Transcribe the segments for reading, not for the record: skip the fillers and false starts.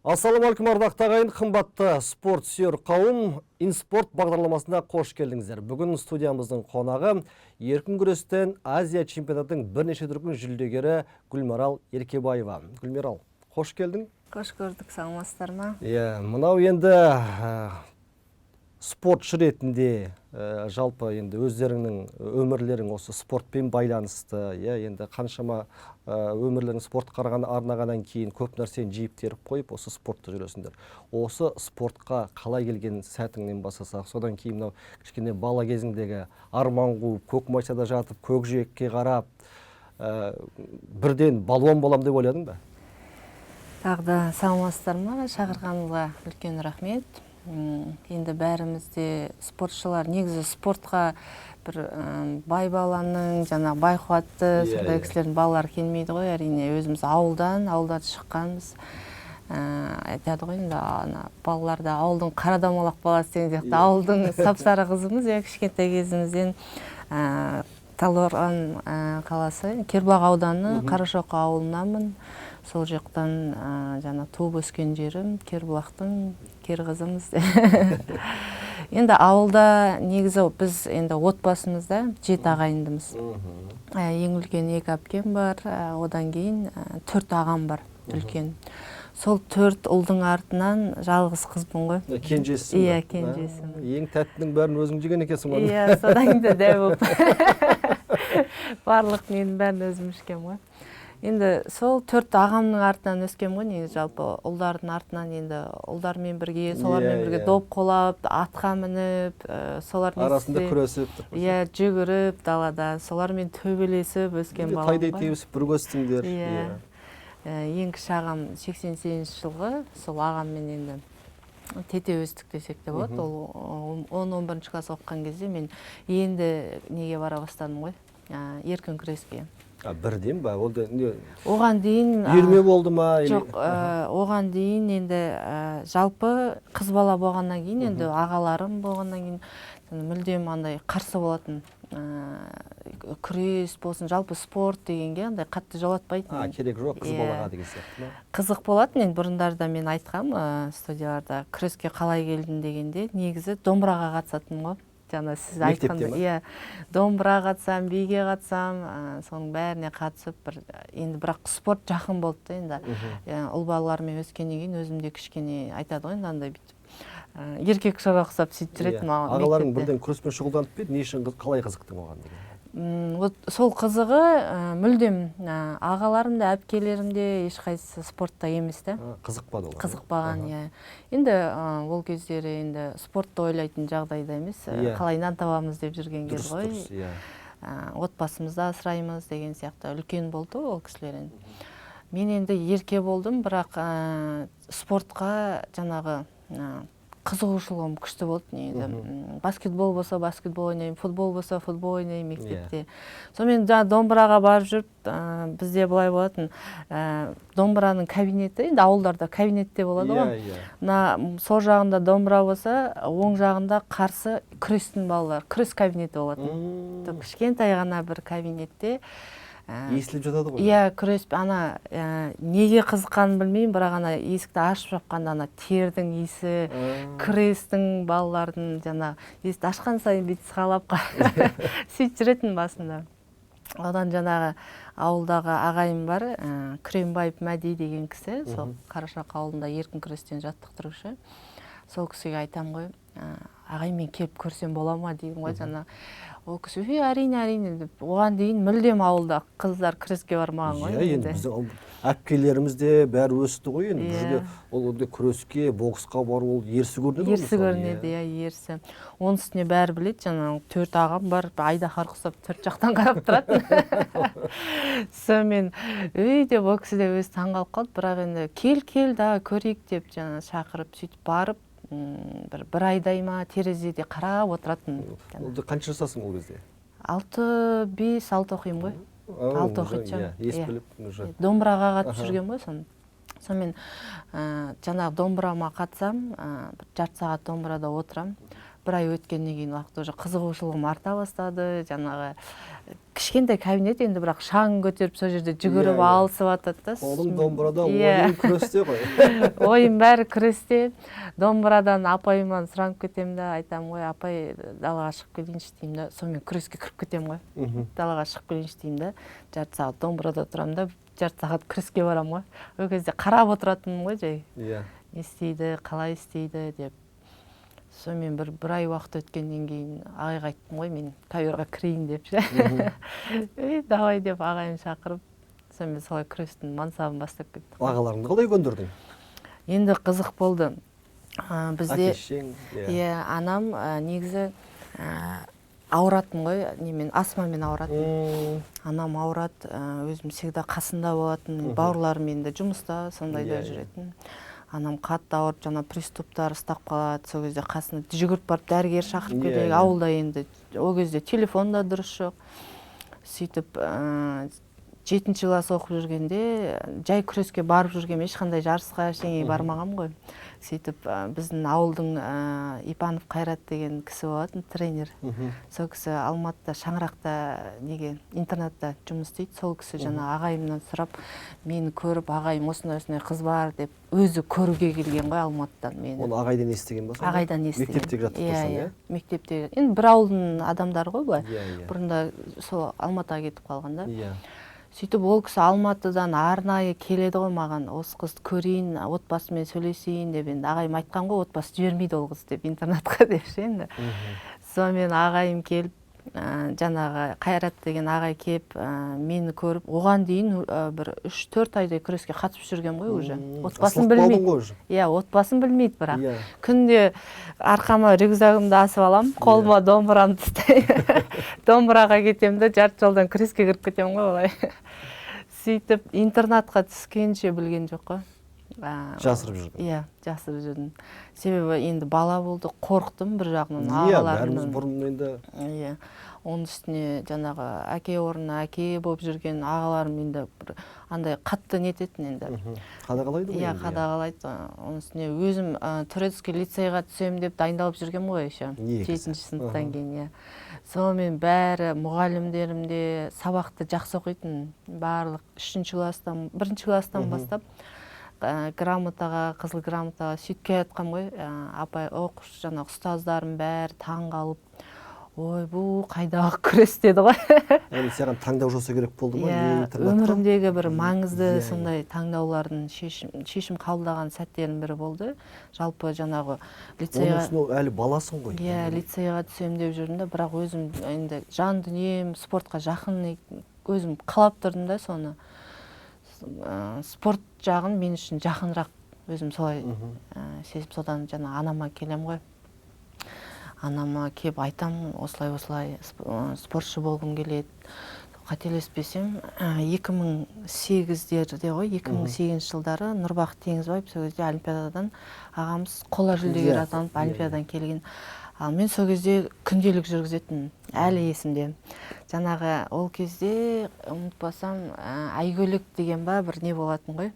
Ассалаумағалейкум, ардақты ағайын, қымбатты спорт сүйер қауым, Инспорт бағдарламасына қош келдіңіздер. Бүгін студиямыздың қонағы еркін күрестен Азия чемпионатының бірнеше дүркін жүлдегері Гүлмарал Еркебаева. Гүлмарал, қош келдің. Қош көрдік, саламатсыздар ма? Иә, мынау енді спортшы ретінде жалпы енді өздеріңнің өмірлерің осы спортпен байланысты, иә, енді қаншама өмірлерің спортқа арнағаннан кейін көп нәрсені жиып теріп қойып, осы спортта жүресіңдер. Осы спортқа қалай келген сәтіңнен бастасақ, содан кейін мынау кішкене бала кезіңдегі арман қуып, көк майсада жатып, көкжиекке қарап, бірден балуан болам деп ойладың ба? Тағы да саламатсыздар ма? Шақырғаныңызға үлкен рахмет. Енді бәріміз де спортшылар, негізі спортқа бір бай баланың, жаңағы бай қуатты сондай кісілердің балалары келмейді ғой, әрине. Өзіміз ауылдан шыққанбыз. Айтады ғой енді, ана балалар да ауылдың қара домалақ баласы деген сияқты, ауылдың сап сары қызымыз, иә, кішкентай кезімізден Талдықорған қаласы, Кербұлақ ауданы, Қарашоқы ауылынанмын. Сол жақтан жаңа туып өскен жерім Кербұлақтың кер қызымыз. Енді ауылда негізі біз енді отбасымызда жеті ағайындымыз. Ең үлкен екі әпкем бар, одан кейін төрт ағам бар үлкен. Сол төрт ұлдың артынан жалғыз қызбын ғой. Кенжесісің Иә, ба? кенжесімін. Ең тәттінің бәрін өзің жеген екенсің ғой. Иә, содан кейін де дәу болып барлық ненің бәрін өзім ішкенмін ғой. Енді сол төрт ағамның артынан өскенмін ғой негізі, жалпы ұлдардың артынан, енді ұлдармен бірге, солармен бірге доп қолап, атқа мініп, солармен Арасында күресіп. Иә, жүгіріп далада, солармен төбелесіп өскен баламын Тайдай ғой. тебісіп бірге өстіңдер. Иә. Ең кіші ағам 88 жылғы, сол ағаммен енді тете өстік десек те болады. Ол 10-11 класс оқыған кезде мен енді неге бара бастадым ғой, еркін күреске. А, бірден ба? Ол да не? Оған дейін Үйірме болды ма? Жоқ, оған дейін енді жалпы қыз бала болғаннан кейін, енді ағаларым болғаннан кейін мүлдем андай қарсы болатын. Күрес болсын, жалпы спорт дегенге андай қатты жолатпайтын. А, керек жоқ қыз Иә. балаға деген сияқты ма? Қызық болатын енді, бұрындарда мен айтқам студияларда, күреске қалай келдім дегенде, негізі домбыраға қатысатынмын ғой. Жаңа сіз Мектепте айтқандай, ма? Иә, домбыра қатысам, биге қатысам, соның бәріне қатысып бір енді, бірақ спорт жақын болды да енді. Иә, ұл балалармен өскеннен кейін өзім де кішкене, айтады ғой енді, андай бүйтіп еркек шора ұқсап сөйтіп жүретін маған Ағаларың мектепте. бірден күреспен шұғылданып па еді? Не үшін, қалай қызықтың оған деген? Вот сол қызығы, мүлдем ағаларым да, әпкелерім де ешқайсысы спортта емес та. А, қызықпады олар? Қызықпаған, иә. Енді ол кездері енді спортты ойлайтын жағдайда емес, қалай нан табамыз деп жүрген кез ғой. дұрыс, иә. Отбасымызды асыраймыз деген сияқты үлкен болды ол кісілер енді. Мен енді ерке болдым, бірақ спортқа жаңағы қызығушылығым күшті болды негізі. Баскетбол болса, баскетбол ойнаймын, футбол болса, футбол ойнаймын мектепте. Сонымен жаңа домбыраға барып жүріп, бізде былай болатын, домбыраның кабинеті, енді ауылдарда кабинетте болады ғой. Иә. Мына сол жағында домбыра болса, оң жағында қарсы күрестің балалары, күрес кабинеті болатын. Кішкентай ғана бір кабинетте Естіліп жатады ғой. Иә, күрес, ана неге қызыққанын білмеймін, бірақ ана есікті ашып жапқанда ана тердің иісі, күрестің балалардың жаңа есікті ашқан сайын бүйтіп сығалап сөйтіп жүретін басында. Одан жаңағы ауылдағы ағайым бар, Күренбаев Мәди деген кісі, сол Қарашоқы ауылында еркін күрестен жаттықтырушы. Сол кісіге айтамын ғой, ағай, мен келіп көрсем бола ма деймін ғой жаңа. Ол кісі: «Үй, әрине, әрине», – деп. Оған дейін мүлдем ауылда қыздар күреске бармаған ғой. Иә, енді енді. Біздің әпкелеріміз де бәрі өсті ғой енді. Бұл жерде ол ондай күреске, боксқа бару ол ерсі көрінеді ғой Ерсі мысалы, көрінеді, иә, ерсі. Оның үстіне бәрі біледі, жаңағы төрт ағам бар, айдаһар құсап төрт жақтан қарап тұратын. Сонымен үй деп ол кісі де өзі таңғалып қалды, бірақ енді кел, кел да көрейік деп жаңа шақырып, сөйтіп барып, бір айдай ма терезеде қарап отыратын. Ол да қанша жасасың ол кезде? Алты, бес, алты оқимын ғой. Алты Уже, оқитын шығармын. Иә, ес Иә. біліп уже. Домбыраға қатысып жүрген ғой соны. Сонымен жаңағы домбырама қатысам, бір жарты сағат домбырада отырам. Бір ай өткеннен кейін уақыт уже қызығушылығым арта бастады. Жаңағы кішкентай кабинет енді, бірақ шаң көтеріп сол жерде жүгіріп алысып жатады да. Қолың домбырада, ойың күресте ғой. Ойым бәрі күресте. Домбырадан апайымнан сұранып кетемін да, айтамын ғой: «Апай, далаға шығып келейінші», – деймін да, сонымен күреске кіріп кетемін ғой. «Далаға шығып келейінші», – деймін да, жарты сағат домбырада тұрамын да, жарты сағат күреске барамын ғой. Ол кезде қарап отыратынмын ғой жай, не істейді, қалай істейді деп. Сонымен бір ай уақыт өткеннен кейін ағайға айттым ғой: «Мен ковёрға кірейін», – деп ше. «Ей, давай», – деп ағайым шақырып, сонымен солай күрестің мансабын бастап кеттік. Ағаларыңды қалай көндірдің? Енді қызық болды. Бізде әке шешең иә. Иә, анам негізі ауыратын ғой, немен, астмамен ауыратын. Анам ауырады, өзім всегда қасында болатын, бауырларым енді жұмыста, сондайда Иә, иә. жүретін. Анам қатты ауырып, жаңа приступтар ұстап қалады. Сол кезде қасына жүгіріп барып дәрігер шақырып келейік. Ауылда енді ол кезде телефон да дұрыс жоқ. Сөйтіп жетінші класс оқып жүргенде жай күреске барып жүргенмін, ешқандай жарысқа, ештеңеге бармағанмын ғой. Сөйтіп біздің ауылдың Ипанов Қайрат деген кісі болатын, тренер. Сол кісі Алматыда шаңырақта, неге, интернатта жұмыс істейді. Сол кісі жаңа ағайымнан сұрап, мені көріп, ағайым «осындай осындай қыз бар» деп, өзі көруге келген ғой Алматыдан мені. Оны ағайдан естіген ба сонда? Ағайдан естіген. Мектептегі Иә. жаттықтырушың? Иә, мектепте енді, бір ауылдың адамдары ғой былай. иә иә Бұрында сол Алматыға кетіп қалған да. Сөйтіп ол кісі Алматыдан арнайы келеді ғой маған, «осы қызды көрейін, отбасымен сөйлесейін» деп. Енді ағайым айтқан ғой, «отбасы жібермейді ол қызды» деп интернатқа деп ше енді. Сонымен ағайым келіп, жаңағы Қайрат деген ағай келіп, мені көріп, оған дейін бір 3-4 айдай күреске қатысып жүргенмін ғой уже. Отбасын Асылып қалдың білмейді. ғой уже. Иә, отбасын білмейді, бірақ күнде арқама рюкзагымды асып аламын, қолыма домбырамды ұстаймын, домбыраға кетемін да, жарты жолдан күреске кіріп кетемін ғой олай. Сөйтіп интернатқа түскенше білген жоқ қой. Жасырып жүрдің. Иә, жасырып жүрдім, себебі енді бала болды, қорықтым бір жағынан Иә, бәріміз ағаларымнан. бұрын енді. Иә, оның үстіне жаңағы әке орнына әке болып жүрген ағаларым енді бір андай қатты нететін енді. Қадағалайды ғой Иә, енді. қадағалайды. Оның үстіне өзім турецкий лицейға түсемін деп дайындалып жүргенмін ғой еще Негізі. жетінші сыныптан кейін, иә. Сонымен бәрі, мұғалімдерім де сабақты жақсы оқитын, барлық үшінші класстан, бірінші класстан бастап грамотаға, қызыл грамотаға сөйтіп келе жатқанмын ғой. Апай, оқушы, жаңағы ұстаздарым бәрі таң қалып: «Ойбу, қайдағы күрес?» – деді ғой. Яғни саған таңдау жасау керек болды ма? Иә. Не интернатқа? Өмірімдегі бір маңызды Иә, иә. сондай таңдаулардың, шешім қабылдаған сәттердің бірі болды жалпы жаңағы Оның лицейға. үстіне ол әлі баласың ғой. Иә, лицейға түсемін деп жүрдім да, бірақ өзім енді жан дүнием спортқа жақын, өзім қалап тұрдым да соны. Спорт жағын мен үшін жақынырақ, өзім солай сезіп, содан жаңа анама келем ғой. Анама келіп айтам: «Осылай, осылай, спортшы болғым келеді». Қателеспесем, 2008-дерде ғой, 2008 жылдары Нұрбақыт Теңізбаев сол кезде олимпиададан, ағамыз қола жүлдегер атанып, олимпиададан келген. Ал мен сол кезде күнделік жүргізетінмін, әлі есімде. Жаңағы ол кезде, ұмытпасам, «Айгөлік» деген ба, бір не болатын ғой,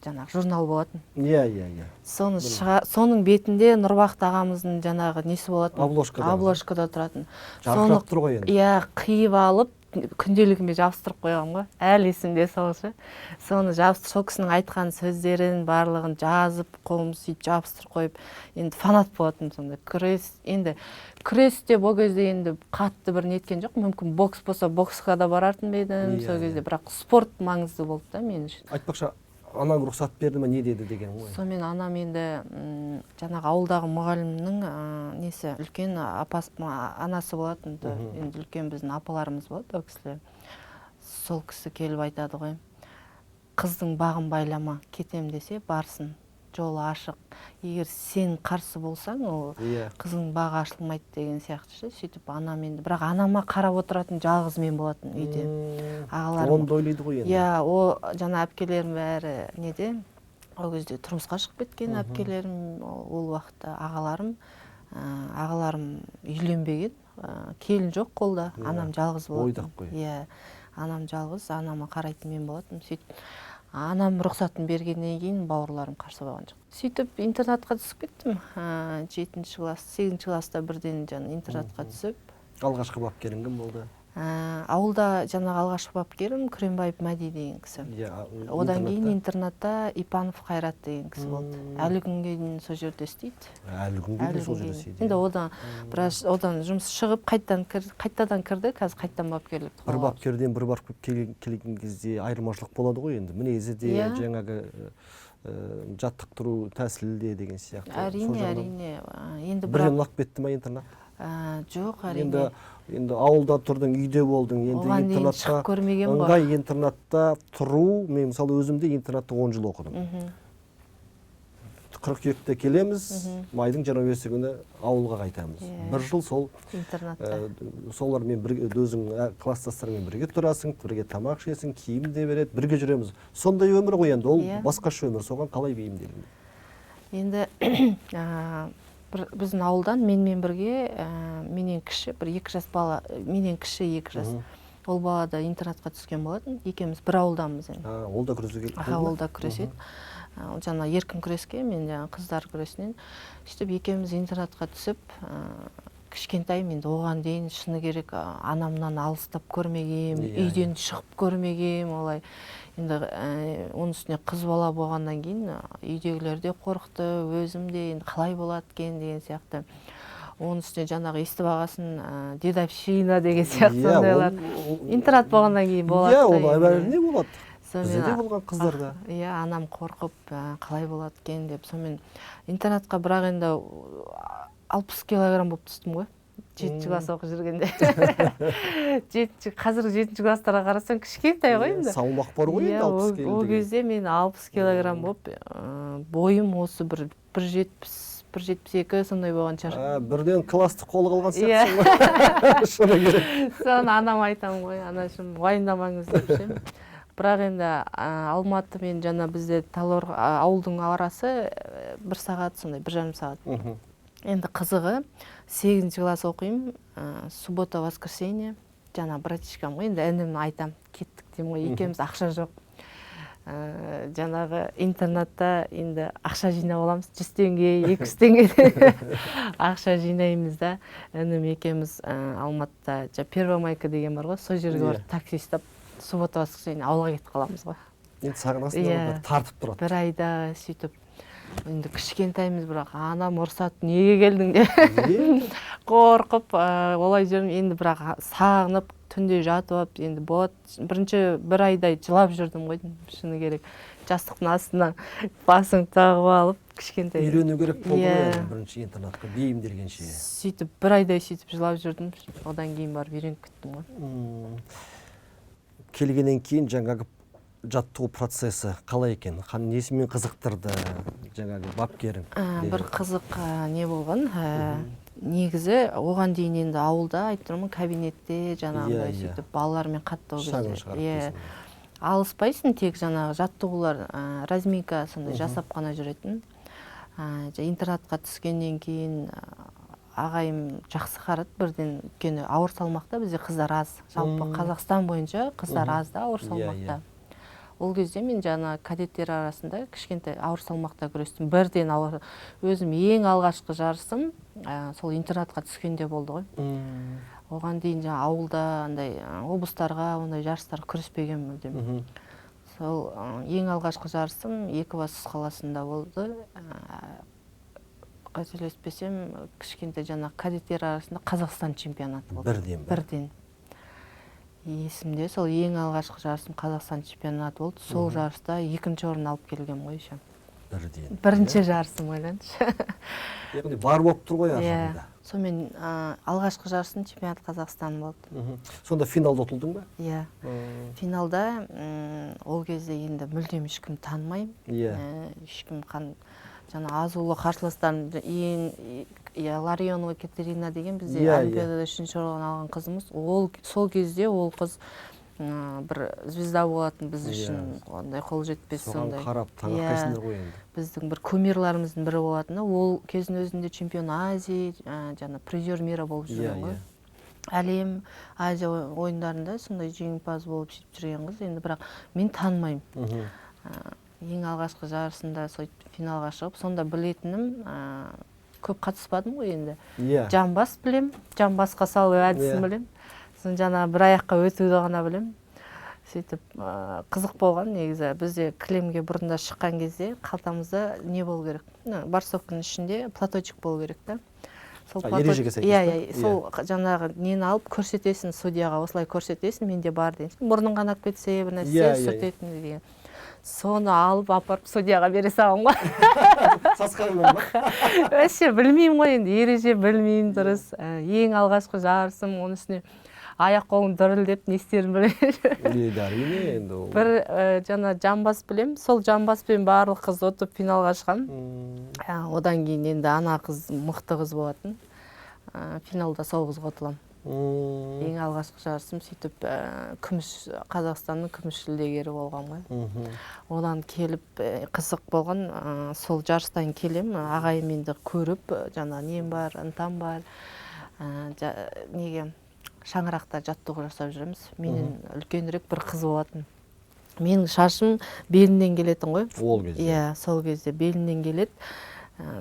жаңағы журнал болатын. иә иә иә Соны шыға, соның бетінде Нұрбақыт ағамыздың жаңағы несі болатын. Обложкада. Обложкада тұратын. Жарқырап тұр ғой енді. Иә, қиып алып күнделігіме жабыстырып қойғанмын ғой, әлі есімде сол ше. Соны жабыстырып, сол кісінің айтқан сөздерін барлығын жазып, қолым сөйтіп жабыстырып қойып, енді фанат болатынмын сондай. Күрес енді, күрес деп ол кезде енді қатты бір неткен жоқ. Мүмкін, бокс болса, боксқа да баратын ба едім сол кезде, бірақ спорт маңызды болды да мен үшін. Айтпақшы, анаң рұқсат берді ме, не деді деген ғой. Сонымен анам енді жаңағы ауылдағы мұғалімнің несі, үлкен апасы, анасы болатын, енді үлкен біздің апаларымыз болады ол кісілер. Сол кісі келіп айтады ғой: «Қыздың бағын байлама, кетем десе барсын, жолы ашық. Егер сен қарсы болсаң, ол қызың бағы ашылмайды», – деген сияқты ше. Сөйтіп анам енді, бірақ анама қарап отыратын жалғыз мен болатын үйде. Ағаларым Оны да ойлайды ғой енді. Иә, ол жаңа әпкелерім бәрі неде, ол кезде тұрмысқа шығып кеткен әпкелерім. Ол уақытта ағаларым үйленбеген, келін жоқ қолда. Анам жалғыз болатын. Бойдақ қой. Иә, анам жалғыз, анама қарайтын мен болатынмын. Сөйтіп Анам рұқсатын бергеннен кейін бауырларым қарсы болған жоқ. Сөйтіп интернатқа түсіп кеттім. Жетінші класс, сегізінші класста бірден жаңа интернатқа түсіп. Алғашқы бапкерің кім болды? Ауылда жаңағы алғашқы бапкерім Күренбаев Мәди деген кісі. Иә, Одан кейін интернатта Ипанов Қайрат деген кісі болды. Әлі күнге дейін сол жерде істейді. Әлі күнге дейін сол жерде істейді. Енді одан біраз, одан жұмыс шығып, қайтадан кірді, қазір қайтадан бапкерлікті Бір қолға алды. бапкерден бір бапкер келген кезде айырмашылық болады ғой енді. Мінезі де, жаңағы жаттықтыру тәсілі де деген сияқты. Әрине, әрине. Енді бірден ұнап кетті ма интернат? Жоқ, әрине. Енді ауылда тұрдың, үйде болдың, енді Оған дейін интернатта шығып көрмеген ғой. Ыңғай интернатта тұру, мен мысалы өзім де интернатта 10 жыл оқыдым. Қыркүйекте келеміз, майдың 25 күні ауылға қайтамыз. Бір жыл сол, интернатта. Солармен бірге, өзің класстастарыңмен бірге тұрасың, бірге тамақ ішесің, киім де береді, бірге жүреміз. Сондай өмір ғой енді, ол басқаша өмір, соған қалай бейімделдің? Енді, бір біздің ауылдан менімен бірге, менен кіші, бір екі жас бала, менен кіші екі жас. Ол бала да интернатқа түскен болатын, екеуміз бір ауылданбыз енді. Ол да күресуге Аха, келді ме? ол да күреседі. Ол жаңа еркін күреске, мен жаңа қыздар күресінен. Сөйтіп екеуміз интернатқа түсіп, кішкентайым енді, оған дейін шыны керек, анамнан алыстап көрмегем, үйден шығып көрмегем олай. Енді, оның үстіне қыз бала болғаннан кейін, үйдегілер де қорықты, өзім де енді қалай болады екен деген сияқты. Оның үстіне жаңағы естіп ағасын, дедовщина деген сияқты сондайлар. Интернат болғаннан кейін болады Иә, да ол енді. әрине болады. Сонымен Бізде де болған қыздарда. Иә, анам қорқып, қалай болады екен деп. Сонымен интернатқа бірақ енді 60 килограмм болып түстім ғой. 7 класс оқып жүргенде. Қазіргі 7 класстарға қарасаң кішкентай ғой енді. Салмақ бар ғой енді Иә, 60 келі ол деген. кезде мен 60 килограмм болып, бойым осы бір жетпіс, бір жетпіс екі сондай болған шығар. Бірден классты қолға алған сияқтысың ғой. Шыны керек. Соны анама айтамын ғой, анашым, уайымдамаңыз деп ше. Бірақ енді, Алматы мен жаңа бізде Талор, ауылдың арасы, бір сағат сондай, бір жарым сағат. Енді қызығы, 8 класс оқимын, суббота, воскресенье, жаңа братишкам ғой, енді інім айтам, кеттік деймін ғой, екеуміз ақша жоқ. Жаңағы интернатта енді ақша жинап аламыз, 100 теңге, 200 теңге ақша жинаймыз да, інім екеуміз, Алматыда Первомайка деген бар ғой, сол жерге барып такси ұстап, суббота, воскресенье ауылға кетіп қаламыз ғой. Енді сағынасың да, бір тартып тұрады. Бір айда сөйтіп, енді кішкентаймыз, бірақ анам ұрсады, неге келдің деп. Қорқып, олай жүрмін, енді бірақ сағынып, түнде жатып алып, енді болады, бірінші бір айдай жылап жүрдім ғой, шыны керек. Жастықтың астына басың тағып алып, кішкентай. Үйрену керек болды ғой енді бірінші интернатқа бейімделгенше. Сөйтіп бір айдай сөйтіп жылап жүрдім, одан кейін барып үйреніп кеттім ғой. Келгеннен кейін жаңағы жаттығу процесі қалай екен? Несімен қызықтырды жаңағы бапкерің? Бір қызық, не болған, негізі оған дейін енді ауылда айтып тұрмын, кабинетте жаңағындай сөйтіп балалармен қатты ол Шағын кезде. шығарып дейсің. Алыспайсың, тек жаңағы жаттығулар, разминка сондай жасап қана жүретін. Интернатқа түскеннен кейін, ағайым жақсы қарады бірден, өйткені ауыр салмақта бізде қыздар аз. Жалпы Қазақстан бойынша қыздар аз да ауыр салмақта. Ол кезде мен жаңа кадеттер арасында кішкентай ауыр салмақта күрестім. Бірден ауыр, өзім ең алғашқы жарысым, сол интернатқа түскенде болды ғой. Оған дейін жаңа ауылда андай, облыстарға ондай жарыстарға күреспегенмін мүлдем. Сол, ең алғашқы жарысым Екібастұз қаласында болды. Қателеспесем, кішкентай жаңа кадеттер арасында Қазақстан чемпионаты болды. Бірден бе? Бірден. Есімде сол ең алғашқы жарысым Қазақстан чемпионаты болды. Сол жарыста екінші орын алып келгем ғой еще. Бірден. Бірінші жарысым ойлаңызшы. Яғни бар болып тұр ғой ар жағында. Сонымен, алғашқы жарысым чемпионат Қазақстан болды. Сонда финалда ұтылдың ба? Иә. Финалда, ол кезде енді мүлдем ешкім танымаймын. Ешкім жаңа азулы қарсыластарым ең, иә, Ларионова Катерина деген бізде Олимпиадада үшінші орын алған қызымыз. Ол сол кезде ол қыз, бір звезда болатын біз үшін, ондай қол жетпес Соған сондай. қарап таңырқайсыңдар ғой енді. Біздің бір кумирларымыздың бірі болатын да. Ол кездің өзінде чемпион Азии, жаңа призер мира болып жүрген ғой. Әлем, Азия ойындарында сондай жеңімпаз болып сөйтіп жүрген қыз. Енді бірақ мен танымаймын. Ең алғашқы жарысында сөйтіп финалға шығып, сонда білетінім, көп қатыспадым ғой енді. Жамбас білем, жамбасқа салу әдісін білем. Сосын жаңа бір аяққа өтуді ғана білем. Сөйтіп, қызық болған негізі. Бізде кілемге бұрында шыққан кезде қалтамызда не болу керек? Борцовканың ішінде платочек болу керек та. Сол Ережеге сәйкес иә, па? Иә, сол жаңағы нені алып көрсетесің судьяға, осылай көрсетесің, менде бар деген. Мұрның қанап кетсе, бір нәрсе сүртетін деген. Соны алып апарып судьяға бере саламын ғой. Сасқанынан ба? Вообще білмеймін ғой енді, ереже білмеймін дұрыс. Ең алғашқы жарысым, оның үстіне аяқ қолым дірілдеп не істерімді білмей. Енді әрине енді ол. Бір жаңа жамбас білем, сол жамбаспен барлық қыз ұтып финалға шығамын. Одан кейін енді ана қыз мықты қыз болатын. Финалда сол қызға ұтыламын. Ең алғашқы жарысым сөйтіп, күміс, Қазақстанның күміс жүлдегері болған ғой. Одан келіп, қызық болған, сол жарыстан келем, ағайым енді көріп, жаңа нем бар, ынтам бар. Неге шаңырақта жаттығу жасап жүреміз. Менен үлкенірек бір қыз болатын. Менің шашым белімнен келетін ғой. Ол кезде. Иә, сол кезде белімнен келеді.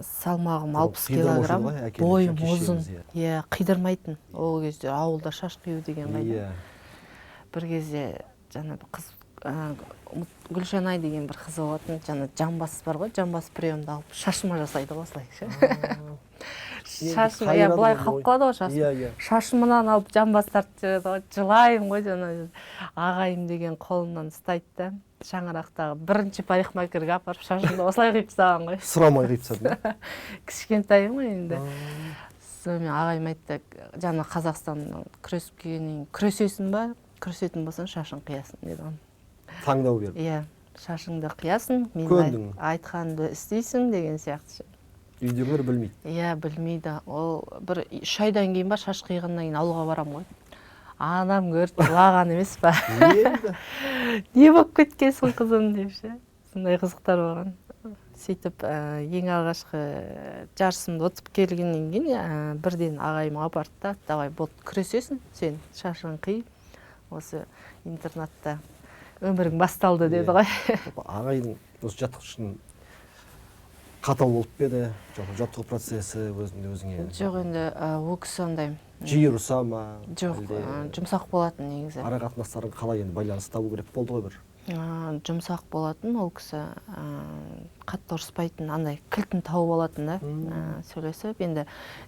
Салмағым Бұл 60 қидырмаушы килограмм, ғой, әкелі, бойым әке ұзын. шешеміз, иә. Иә, қидырмайтын. Ол кезде ауылда шаш қию деген қайда. Бір кезде жаңа бір қыз, Гүлшанай деген бір қыз болатын, жаңа жамбас бар ғой, жамбас приемды алып шашыма жасайды ғой осылай ше. Шашым, иә, Қайран былай ғой. қалып қалады ғой шашым. Иә, иә. Шашымнан алып жамбас тартып жібереді ғой, жылаймын ғой жаңа. Ағайым деген қолымнан ұстайды да, шаңырақтағы бірінші парикмахерге апарып шашымды осылай қиып тастаған ғой. Сұрамай қиып тастады ма? Кішкентайым ғой енді. Сонымен ағайым айтты, жаңа Қазақстаннан күресіп келгеннен кейін күресесің ба? Күресетін болсаң шашың қиясың деді ғой. Таңдау беріп. Иә, шашыңды қиясың, мен Көндің. айтқанымды істейсің деген сияқты ше. Үйдегілер білмейді. Иә, білмейді. Ол бір 3 айдан кейін ба, шаш қиғаннан кейін ауылға барамын ғой. Анам көріп жылаған емес па? Енді. Не болып кеткенсің қызым деп ше. Сондай қызықтар болған. Сөйтіп, ең алғашқы жарысымды ұтып келгеннен кейін, бірден ағайым апарды да, давай болды, күресесің, сен шашың қи, осы интернатта өмірің басталды деді ғой. Ағайдың осы жаттықтырушының қатал болып па еді? Жалпы жаттығу процесі өзіңде өзіңе? Жоқ, енді, ол кісі андай, Жиі ұрыса ма? Жоқ, Әлде жұмсақ болатын негізі. Ара қатынастарын қалай енді байланыс табу керек болды ғой бір? Жұмсақ болатын ол кісі, қатты ұрыспайтын, андай кілтін тауып алатын да, сөйлесіп. Енді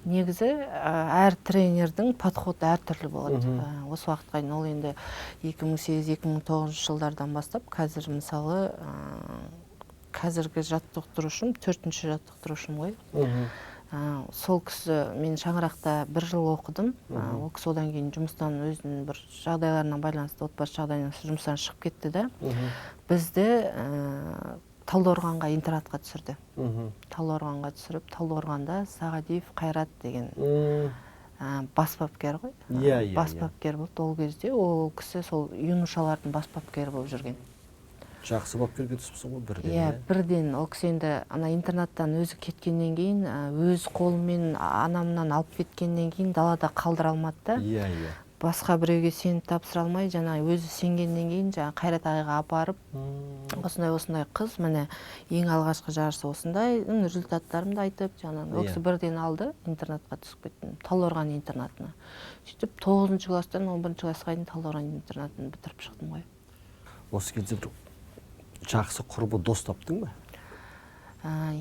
негізі, әр тренердің подходы әртүрлі болады. Осы уақытқа дейін ол енді екі мың сегіз, екі мың тоғызыншы жылдардан бастап, қазір мысалы, қазіргі жаттықтырушым, төртінші жаттықтырушым ғой. Сол кісі, мен шаңырақта бір жыл оқыдым. Ол кісі одан кейін жұмыстан өзінің бір жағдайларына байланысты, отбасы жағдайына жұмыстан шығып кетті да. Бізді, Талдықорғанға интернатқа түсірді. Талдықорғанға түсіріп, Талдықорғанда Сағадиев Қайрат деген, бас бапкер ғой. Бас бапкер болды ол кезде. Ол кісі сол юношалардың бас бапкері болып жүрген. Жақсы бапкерге түсіпсің ғой бірден, Иә, иә? бірден. Ол кісі енді ана интернаттан өзі кеткеннен кейін, өз қолымен анамнан алып кеткеннен кейін далада қалдыра алмады да. Иә, иә. Басқа біреуге сеніп тапсыра алмай, жаңа өзі сенгеннен кейін жаңа Қайрат ағайға апарып, осындай осындай қыз, міне ең алғашқы жарысы осындай, результаттарымды айтып, жаңа ол кісі бірден алды, интернатқа түсіп кеттім, Талдықорған интернатына. Сөйтіп тоғызыншы класстан он бірінші классқа дейін Талдықорған интернатын бітіріп шықтым ғой. Осы кезде бір жақсы құрбы дос таптың ба?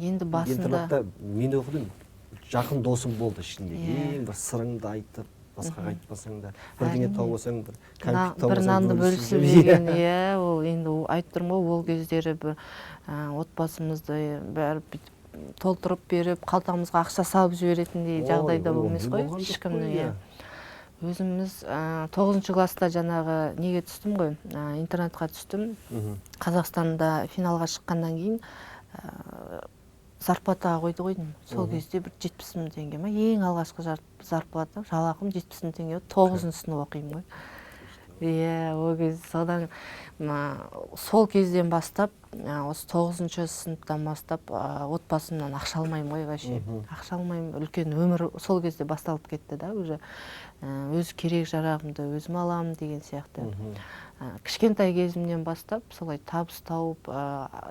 Енді басында Интернатта мен оқыдым, жақын досым болды ішінде. Иә. Ең бір сырыңды айтып, басқаға айтпасаң да, бірдеңе тауып алсаң, бір кәмпит тауып бір алсаң нанды бөлісіп бөлісіп жеп. жеген, иә, ол енді ол айтып тұрмын ғой, ол кездері бір, отбасымызды бәрі бүйтіп толтырып беріп, қалтамызға ақша салып жіберетіндей Ой, жағдайда ой, болмас ондай қой, болған жоқ ешкімнің, қой, иә. иә. Өзіміз, тоғызыншы класста жаңағы неге түстім ғой, интернатқа түстім. Қазақстанда финалға шыққаннан кейін, зарплатаға қойды ғой деймін. Сол кезде бір жетпіс мың теңге ма, ең алғашқы зарплата, жалақым жетпіс мың теңге болды, тоғызыншы сынып оқимын ғой. Иә, ол кез содан сол кезден бастап, осы 9-сыныптан бастап отбасымнан ақша алмаймын ғой вообще. Ақша алмаймын, үлкен өмір сол кезде басталып кетті да уже. Өз керек жарағымды өзім аламын деген сияқты. Кішкентай кезімнен бастап солай табыс тауып,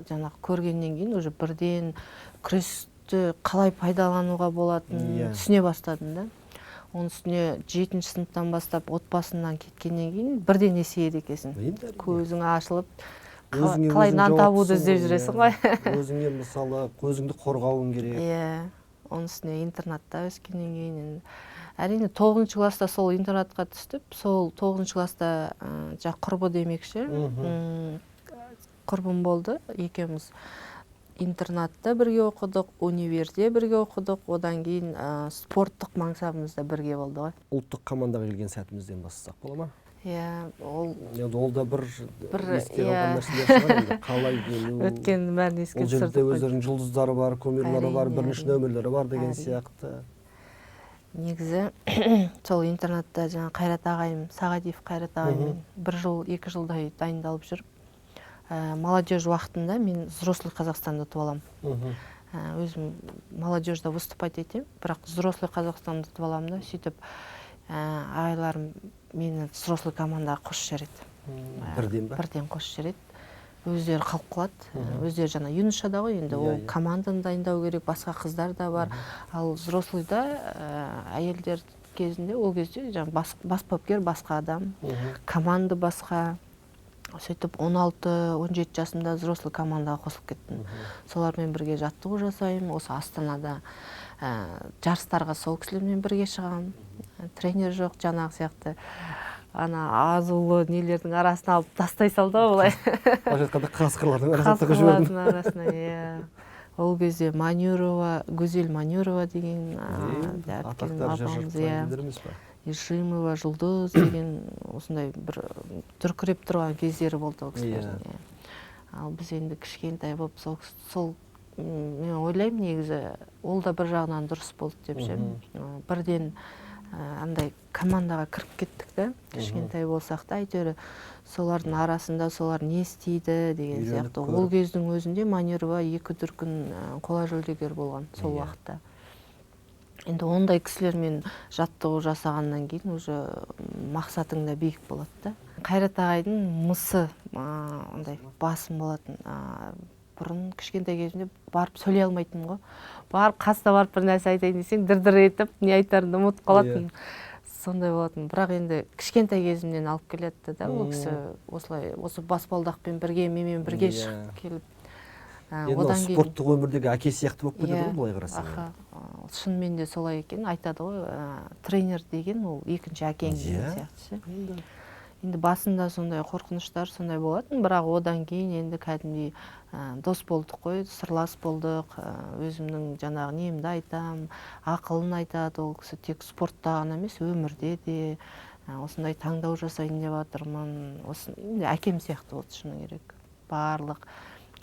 жаңағы көргеннен кейін уже бірден күресті қалай пайдалануға болатынын түсіне бастадым да. Оның үстіне 7-сыныптан бастап отбасымнан кеткеннен кейін бірден есейеді екенсің. Көзің ашылып, қалай нан табуды іздеп жүресің ғой. Өзіңе мысалы көзіңді қорғауың керек. Иә, оның үстіне интернатта өскеннен кейін әрине 9-класста сол интернатқа түстіп, сол 9-класста жаңа құрбы демекші, құрбым болды, екеуміз интернатта бірге оқыдық, универде бірге оқыдық, одан кейін спорттық мансабымыз да бірге болды ғой. Ұлттық командаға келген сәтімізден бастасақ бола ма? Иә, ол енді ол да бір есте қалған нәрселер шығар енді, қалай келу. Өткеннің бәрін еске түсірдік. Ол жерде өздерінің жұлдыздары бар, кумирлары бар, бірінші нөмірлері бар деген сияқты. Негізі сол интернатта жаңа Қайрат ағайым, Сағадиев Қайрат ағайыммен 1 жыл, 2 жылдай дайындалып жүріп, молодежь уақытында мен взрослый Қазақстанды ұтып аламын. Өзім молодежьда выступать етемін, бірақ взрослый Қазақстанды ұтып аламын да, сөйтіп ағайларым мені взрослый командаға қосып жібереді. Бірден ба? Бірден қосып жібереді. Өздері қалып қалады. Өздері жаңа юношада ғой енді, ол команданы дайындау керек, басқа қыздар да бар. Ал взрослыйда әйелдер кезінде, ол кезде жаңа бас бапкер басқа адам, команда басқа. Сөйтіп 16-17 жасымда взрослый командаға қосылып кеттім. Солармен бірге жаттығу жасаймын. Осы Астанада жарыстарға сол кісілермен бірге шығамын. Тренер жоқ, жаңағы сияқты. Ана азулы нелердің арасына алып тастай салды ғой былай. Былайша айтқанда қасқырлардың арасына тығып жібердім. Қасқырлардың арасына, иә. Ол кезде Манюрова, Гүзел Манюрова деген атақты апамыз, иә. Ишимова, Жұлдыз деген осындай бір дүркіреп тұрған кездері болды ол кісілердің. Ал біз енді кішкентай болып сол мен ойлаймын негізі ол да бір жағынан дұрыс болды деп ше. Бірден андай командаға кіріп кеттік та, кішкентай болсақ та әйтеуір солардың арасында солар не істейді деген сияқты. Ол кездің өзінде Манюрова 2 дүркін қола жүлдегер болған сол уақытта. Енді ондай кісілермен жаттығу жасағаннан кейін уже мақсатың да биік болады да. Қайрат ағайдың мысы андай басым болатын. Бұрын кішкентай кезімде барып сөйлей алмайтынмын ғой. Барып қасына барып бір нәрсе айтайын десең, дір-дір етіп не айтарыңды ұмытып қалатын. Сондай болатын. Бірақ енді кішкентай кезімнен алып келеді да ол кісі осылай осы баспалдақпен бірге, менімен бірге шығып келіп. Енді спорттық өмірдегі әке сияқты болып кетеді ғой былай қарасаң. Шынымен де солай екен, айтады ғой, тренер деген ол екінші әкең деген сияқты ше. Енді басында сондай қорқыныштар сондай болатын, бірақ одан кейін енді кәдімгідей дос болдық қой, сырлас болдық, өзімнің жаңағы немді айтам, ақылын айтады ол кісі, тек спортта ғана емес, өмірде де осындай таңдау жасайын деп жатырмын. Осы енді әкем сияқты болды шыны керек. Барлық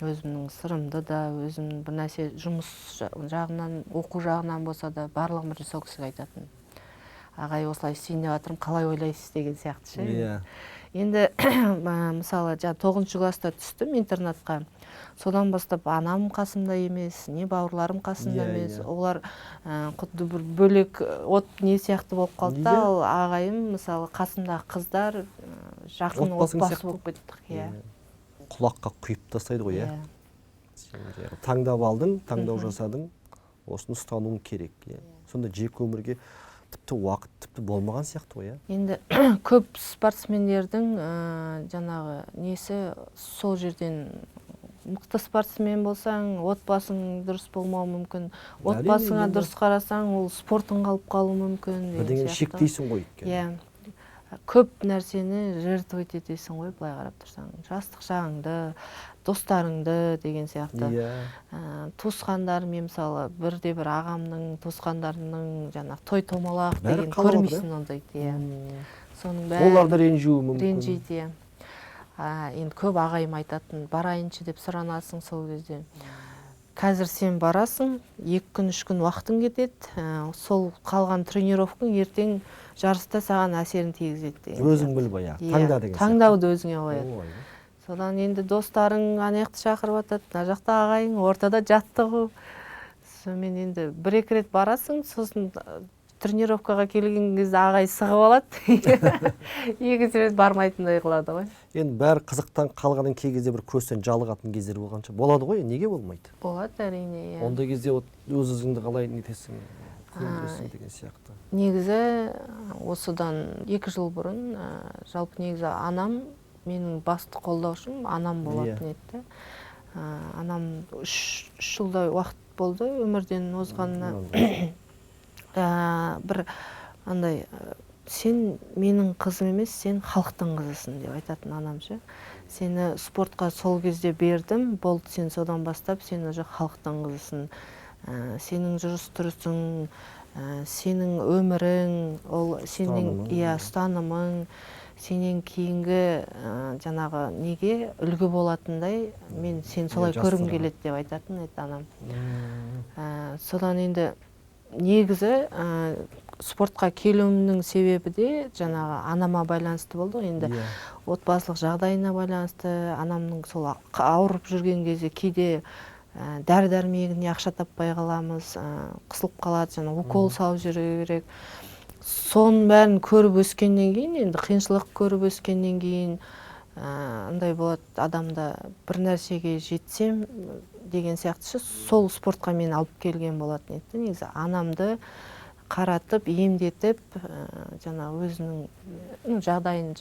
өзімнің сырымды да, өзімнің бір нәрсе жұмыс жағынан, оқу жағынан болса да барлығын бір сол кісіге айтатын. Ағай осылай істейін деп жатырмын, қалай ойлайсыз деген сияқты ше. Енді мысалы жаңа 9-класста түстім интернатқа. Содан бастап анам қасымда емес, не бауырларым қасымда емес. Олар құдды бір бөлек от не сияқты болып қалды да, ал ағайым мысалы қасымдағы қыздар жақын отбасы болып кеттік. Құлаққа құйып тастайды ғой, иә. Таңдап алдың, таңдау жасадың, осыны ұстануың керек, иә. Сонда жеке өмірге тіпті уақыт тіпті болмаған сияқты ғой, иә. Енді көп спортсмендердің жаңағы несі сол жерден, мықты спортсмен болсаң, отбасың дұрыс болмауы мүмкін. Отбасыңа дұрыс қарасаң, ол спортың қалып қалуы мүмкін деген сияқты. Бірдеңені шектейсің ғой өйткені. Иә. Көп нәрсені жертвовать етесің ғой, былай қарап тұрсаң. Жастық шағыңды, достарыңды деген сияқты. Туысқандар, мен мысалы бірде бір ағамның, туысқандарының жаңағы той томалақ деген көрмейсің ондайды. Соның бәрі. Олар да ренжуі мүмкін. Ренжиді, иә. Енді көп ағайым айтатын, барайыншы деп сұранасың сол кезде. Қазір сен барасың, 2 күн, 3 күн уақытың кетеді, сол қалған тренировкаң ертең жарыста саған әсерін тигізеді деген. Өзің біл баяғы, таңда деген сияқты. Таңдауды өзіңе қояды. Содан енді достарың ана жақты шақырып атады, мына жақта ағайың, ортада жаттығу. Сонымен енді 1-2 рет барасың, сосын тренировкаға келген кезде ағай сығып алады. 2 рет бармайтындай қылады ғой. Енді бәрі қызықтан қалғаннан кей кезде бір көзден жалығатын кездер болғанша болады ғой, неге болмайды? Болады әрине, иә. Ондай кезде өз өзіңді қалай нетесің, көндіресің деген сияқты. Негізі осыдан 2 жыл бұрын, жалпы негізі анам менің басты қолдаушым, анам болатын еді. Анам 3 жылдай уақыт болды өмірден озғанына. Бір андай, сен менің қызым емес, сен халықтың қызысың деп айтатын анам ше. Сені спортқа сол кезде бердім, болды, сен содан бастап сен уже халықтың қызысың. Сенің жүріс-тұрысың, сенің өмірің, ол сенің, иә, ұстанымың, сенен кейінгі жаңағы неге үлгі болатындай, мен сен солай көргім келеді деп айтатын еді анам. Содан енді негізі спортқа келуімнің себебі де жаңағы анама байланысты болды ғой. Енді отбасылық жағдайына байланысты, анамның сол ауырып жүрген кезде кейде дәрі-дәрмегіне ақша таппай қаламыз, қысылып қалады, жаңа укол салып жүру керек. Соның бәрін көріп өскеннен кейін, енді қиыншылық көріп өскеннен кейін, андай болады, адамда бір нәрсеге жетсем деген сияқты, сол спортқа мені алып келген болатын еді. Негізі анамды қаратып, емдетіп, жаңа өзінің, жағдайын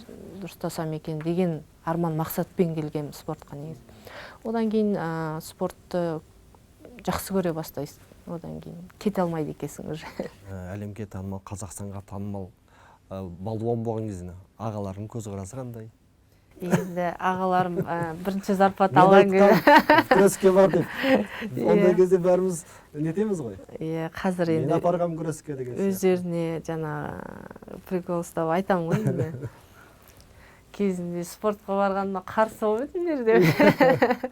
дұрыстасам екен деген арман мақсатпен келгенмін спортқа негізі. Одан кейін спортты жақсы көре бастайсың. Одан кейін кете алмайды екенсің уже. Әлемге танымал, Қазақстанға танымал балуан болған кезде ағаларың көзқарасы қандай? Енді ағаларым бірінші зарплата алған кезде күреске бар деп. Ондай кезде бәріміз нетеміз ғой. Иә, қазір енді мен апарғам күреске деген сияқты. Өздеріне жаңағы прикол ұстап айтамын ғой енді. Кезінде спортқа барғаныма қарсы болып едіңдер деп.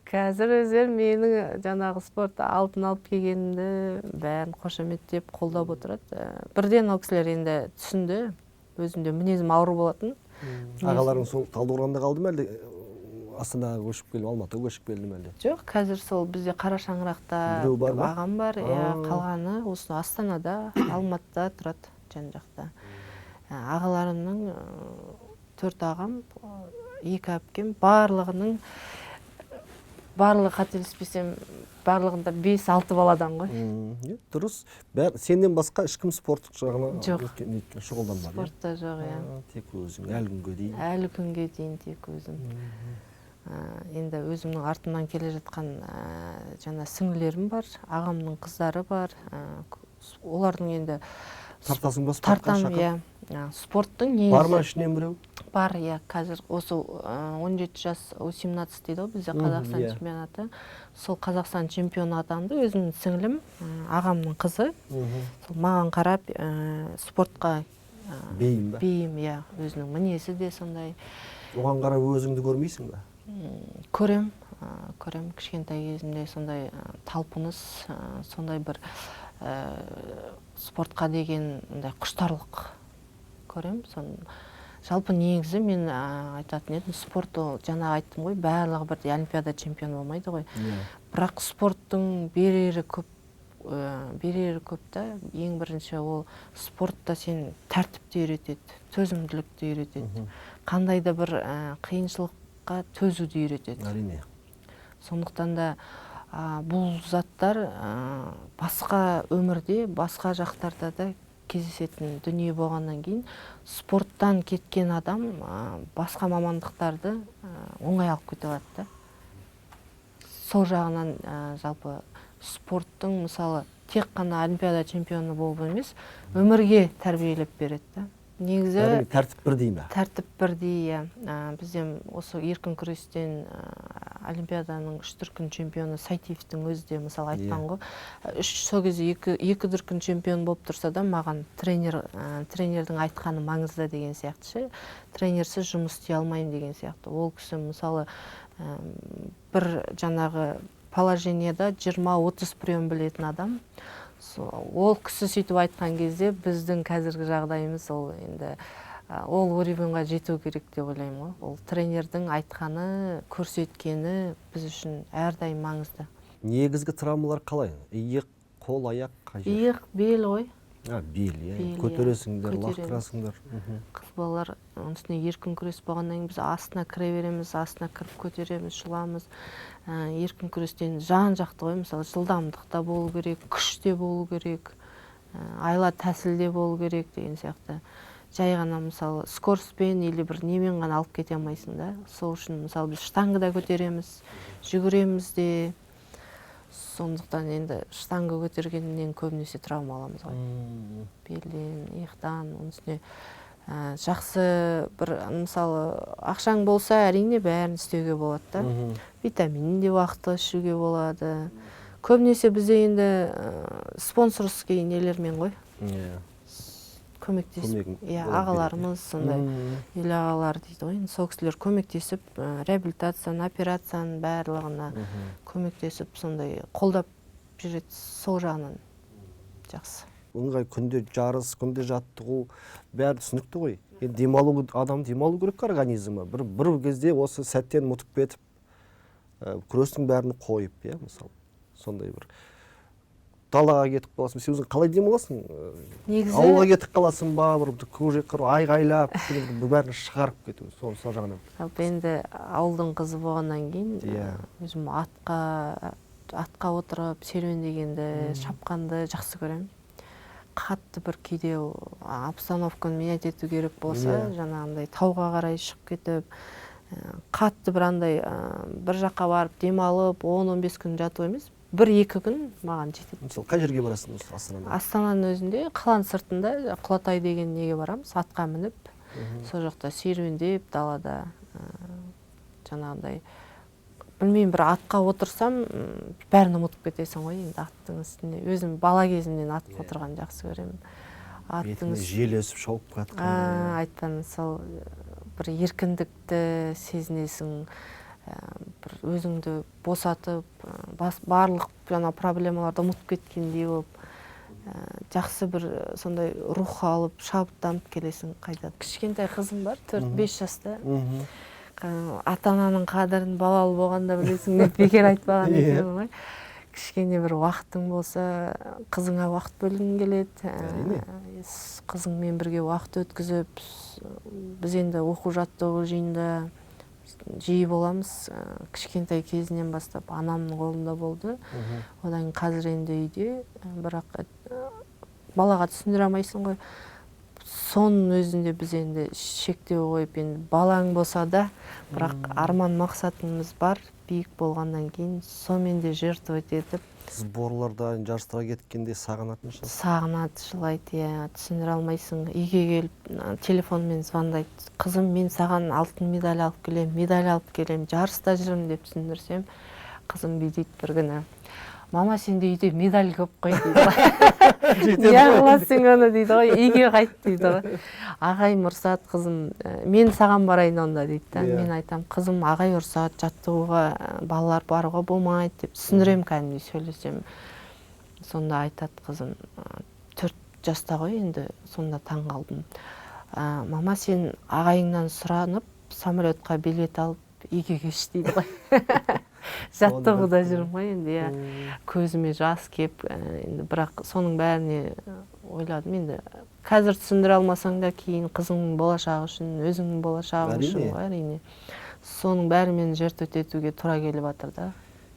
Қазір өздері менің жаңағы спорт алтын алып келгенімді бәрін қошеметтеп қолдап отырады. Бірден ол кісілер енді түсінді. Өзімде мінезім ауыр болатын. Ағаларың сол Талдықорғанда қалды ма әлде Астанаға көшіп келді, Алматыға көшіп келді ме әлде? Жоқ, қазір сол бізде қара шаңырақта біреу бар ма? Ағам бар, иә, қалғаны осы Астанада, Алматыда тұрады, жан жақта. Ағаларымның 4 ағам, 2 әпкем, барлығының, барлығы қателеспесем, барлығында 5-6 баладан ғой. Дұрыс. Сенен басқа ешкім спорттық жағына шұғылданбады, иә? Спортта жоқ, иә. Тек өзің, әлі күнге дейін. Әлі күнге дейін тек өзім. Енді өзімнің артымнан келе жатқан жаңа сіңлілерім бар, ағамның қыздары бар. Олардың енді Тартасың ба спортқа тартам, шақырып? иә. Спорттың негізі Бар ма ішінен біреу? Бар, иә. Қазір осы 17 жас, 18 дейді ғой бізде Қазақстан чемпионаты. Сол Қазақстан чемпионы атанды өзімнің сіңлім, ағамның қызы. Сол маған қарап, спортқа, Бейім ба? Бейім, иә. Өзінің мінезі де сондай. Оған қарап өзіңді көрмейсің ба? Көрем, көрем. Кішкентай кезімде сондай талпыныс, сондай бір спортқа деген мындай құштарлық көрем. Сон жалпы негізі мен айтатын едім, спорт ол жаңа айттым ғой, барлығы бірдей олимпиада чемпионы болмайды ғой. Бірақ спорттың берері көп, берері көп та. Ең бірінші ол спортта сен тәртіпті үйретеді, төзімділікті үйретеді. Қандай да бір қиыншылыққа төзуді үйретеді. Сондықтан да бұл заттар басқа өмірде, басқа жақтарда да кездесетін дүние болғаннан кейін спорттан кеткен адам басқа мамандықтарды оңай алып кете алады да. Сол жағынан жалпы спорттың мысалы тек қана олимпиада чемпионы болып емес, өмірге тәрбиелеп береді да. Негізі Әрине, тәртіп бірдей ме? Тәртіп бірдей, иә. Бізде осы еркін күрестен олимпиаданың 3 дүркін чемпионы Сайтиевтің өзі де мысалы айтқан ғой. Сол кезде екі дүркін чемпион болып тұрса да маған тренердің айтқаны маңызды деген сияқты ше. Тренерсіз жұмыс істей алмаймын деген сияқты. Ол кісі мысалы бір жаңағы положениеда 20-30 прием білетін адам. Ол кісі сөйтіп айтқан кезде біздің қазіргі жағдайымыз ол енді ол уровеньға жету керек деп ойлаймын ғой. Ол тренердің айтқаны, көрсеткені біз үшін әрдайым маңызды. Негізгі травмалар қалай? Иық, қол, аяқ, қай жер? Иық, бел ғой. Бел, иә. Бел, иә. Көтересіңдер, Көтереміз. лақтырасыңдар. Қыз балалар, оның үстіне еркін күрес болғаннан кейін біз астына кіре береміз, астына кіріп көтереміз, жұламыз. Еркін күрестен жан жақты ғой, мысалы, жылдамдық та болу керек, күш те болу керек, айла тәсіл де болу керек деген сияқты. Жай ғана, мысалы, скоростьпен или бір немен ғана алып кете алмайсың да. Сол үшін, мысалы, біз штанга да көтереміз, жүгіреміз де. Сондықтан енді штанга көтергеннен көбінесе травма аламыз ғой. Белден, иықтан, оның үстіне, жақсы бір, мысалы, ақшаң болса, әрине бәрін істеуге болады да. Витаминін де уақытылы ішуге болады. Көбінесе бізде енді спонсорский нелермен ғой. Көмектесіп, Көмегін иә, олар береді, ағаларымыз сондай, ел ағалары дейді ғой, енді сол кісілер көмектесіп, реабилитацияны, операцияның барлығына көмектесіп, сондай қолдап жүреді, сол жағынан жақсы. Ыңғай күнде жарыс, күнде жаттығу, бәрі түсінікті ғой. Енді демалу, адам демалу керек организмі. Бір кезде осы сәттен ұмытып кетіп, күрестің бәрін қойып, иә, мысалы, сондай бір далаға кетіп қаласың. Сен өзің қалай демаласың? Негізі Ауылға кетіп қаласың ба, бір көже қырып, айғайлап, бір бәрін шығарып кету, сол жағынан. Жалпы енді ауылдың қызы болғаннан кейін, өзім атқа отырып серуендегенді, шапқанды жақсы көремін. Қатты бір кейде обстановканы менять ету керек болса, жаңағындай тауға қарай шығып кетіп, қатты бір андай, бір жаққа барып демалып, 10-15 күн жату емес, бір-екі күн маған жетеді. Мысалы, қай жерге барасың осы Астанада? Астананың өзінде, қаланың сыртында Құлатай деген неге барамыз, атқа мініп, сол жақта серуендеп, далада, жаңағындай, білмеймін, бір атқа отырсам, бәрін ұмытып кетесің ғой енді аттың үстінде. Өзім бала кезімнен атқа отырғанды жақсы көремін. Аттың Бетіңе үст- жел өсіп шауып жатқан. Айтпаңыз, сол бір еркіндікті сезінесің, бір өзіңді босатып, барлық жаңа проблемаларды ұмытып кеткендей болып, жақсы бір сондай рух алып, шабыттанып келесің қайтадан. Кішкентай қызым бар, төрт, бес жаста. Ата-ананың қадірін балалы болғанда білесің деп бекер айтпаған екен ғой. Кішкене бір уақытың болса, қызыңа уақыт бөлгің келеді. Қызыңмен бірге уақыт өткізіп, біз енді оқу жаттығу жиында жиі боламыз. Кішкентай кезінен бастап анамның қолында болды. Одан кейін қазір енді үйде, бірақ, балаға түсіндіре алмайсың ғой. Соның өзінде біз енді шектеу қойып, енді балаң болса да, бірақ арман мақсатымыз бар, биік болғаннан кейін сонымен де жертвовать етіп. Сборларда, жарыстарға кеткенде сағынатын шығар. Сағынады, жылайды, иә, түсіндіре алмайсың. Үйге келіп, телефонмен звондайды. Қызым, мен саған алтын медаль алып келемін, медаль алып келемін, жарыста жүрмін деп түсіндірсем, қызым бүйтеді бір күні. Мама, сенде үйде медаль көп қой дейді ғой. Жетеді Не ғой. қыласың оны дейді ғой, үйге қайт дейді ғой. Ағайым ұрсады, қызым, мен саған барайын онда дейді да. Мен айтамын, қызым, ағай ұрсады, жаттығуға, балалар баруға болмайды деп түсіндіремін, кәдімгідей сөйлесемін. Сонда айтады қызым, 4 жаста ғой енді, сонда таң қалдым. Мама, сен ағайыңнан сұранып, самолетқа билет алып үйге кеш дейді ғой. Жаттығуда жүрмін ғой енді, иә. Көзіме жас кеп, енді бірақ соның бәріне ойладым енді. Қазір түсіндіре алмасаң да кейін қызыңның болашағы үшін, өзіңнің болашағың үшін ғой, әрине. Соның бәрімен жертвовать етуге тура келіп жатыр да.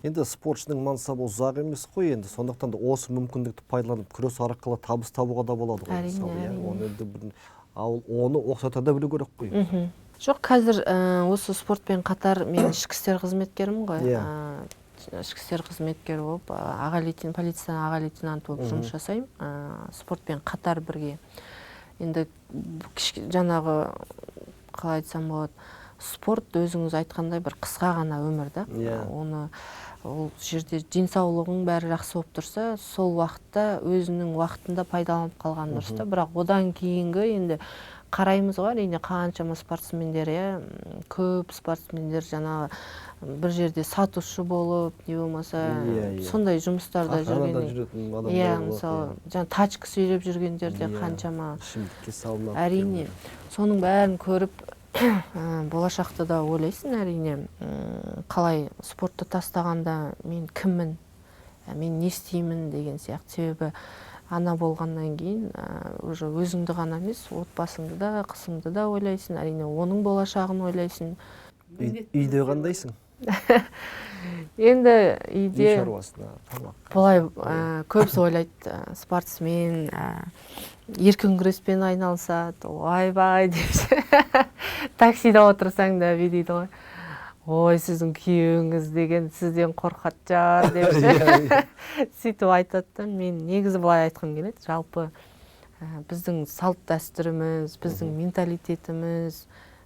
Енді спортшының мансабы ұзақ емес қой енді, сондықтан да осы мүмкіндікті пайдаланып күрес арқылы табыс табуға да болады ғой, мысалы, иә. Оны енді бір, ал оны ұқсата да білу керек қой. Жоқ, қазір осы спортпен қатар мен ішкі істер қызметкерімін ғой. Ішкі істер қызметкері болып, полицияның аға лейтенанты болып жұмыс жасаймын. Спортпен қатар бірге. Енді жаңағы, қалай айтсам болады, спорт өзіңіз айтқандай бір қысқа ғана өмір да. Оны ол жерде денсаулығың бәрі жақсы болып тұрса, сол уақытта өзінің уақытында пайдаланып қалған дұрыс та. Бірақ одан кейінгі енді Қараймыз ғой, әрине, қаншама спортсмендер, иә, көп спортсмендер жаңағы бір жерде сатушы болып, не болмаса Иә, иә. сондай жұмыстарда Охранада жүрген. жүретін адамдар Иә, болады, мысалы, иә. жаңа тачка сүйреп жүргендер де қаншама. Ішімдікке салынады. Әрине, соның бәрін көріп, болашақта да ойлайсың, әрине, қалай спортты тастағанда мен кіммін, мен не істеймін деген сияқты. Себебі ана болғаннан кейін уже өзіңді ғана емес, отбасыңды да, қызыңды да ойлайсың, әрине, оның болашағын ойлайсың. Үйде қандайсың? Енді Үй үйде шаруасына, тамақ. Былай, көбісі ойлайды, спортсмен, еркін күреспен айналысады, ойбай деп таксида отырсаң да бүй дейді ғой. Ой, сіздің күйеуіңіз деген сізден қорқады шығар деп ше. Сөйтіп айтады да. Мен негізі былай айтқым келеді: жалпы, біздің салт дәстүріміз, біздің менталитетіміз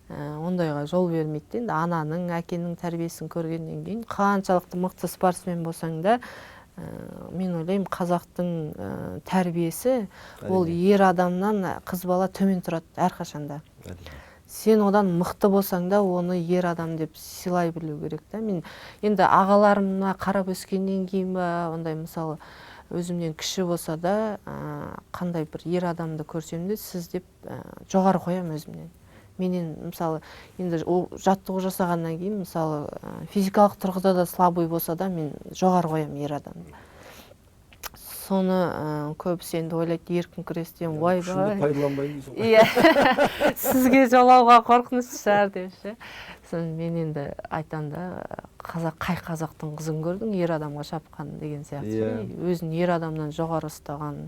ондайға жол бермейді де. Енді ананың, әкенің тәрбиесін көргеннен кейін қаншалықты мықты спортсмен болсаң да, мен ойлаймын, қазақтың тәрбиесі ол ер адамнан қыз бала төмен тұрады әрқашанда. Сен одан мықты болсаң да, оны ер адам деп сыйлай білу керек та. Мен енді ағаларыма қарап өскеннен кейін ба, ондай, мысалы, өзімнен кіші болса да, қандай бір ер адамды көрсем де, сіз деп жоғары қоямын өзімнен. Менен, мысалы, енді ол жаттығу жасағаннан кейін, мысалы, физикалық тұрғыда да слабый болса да, мен жоғары қоямын ер адамды. Соны көбісі енді ойлайды, еркін күрестен Күшіңді ойбай пайдаланбаймын дейсің ғой. Иә, сізге жолауға қорқыныш шығар деп ше. Соны мен енді айтамын да: қазақ, қай қазақтың қызын көрдің ер адамға шапқан деген сияқты ше. Өзін ер адамнан жоғары ұстаған.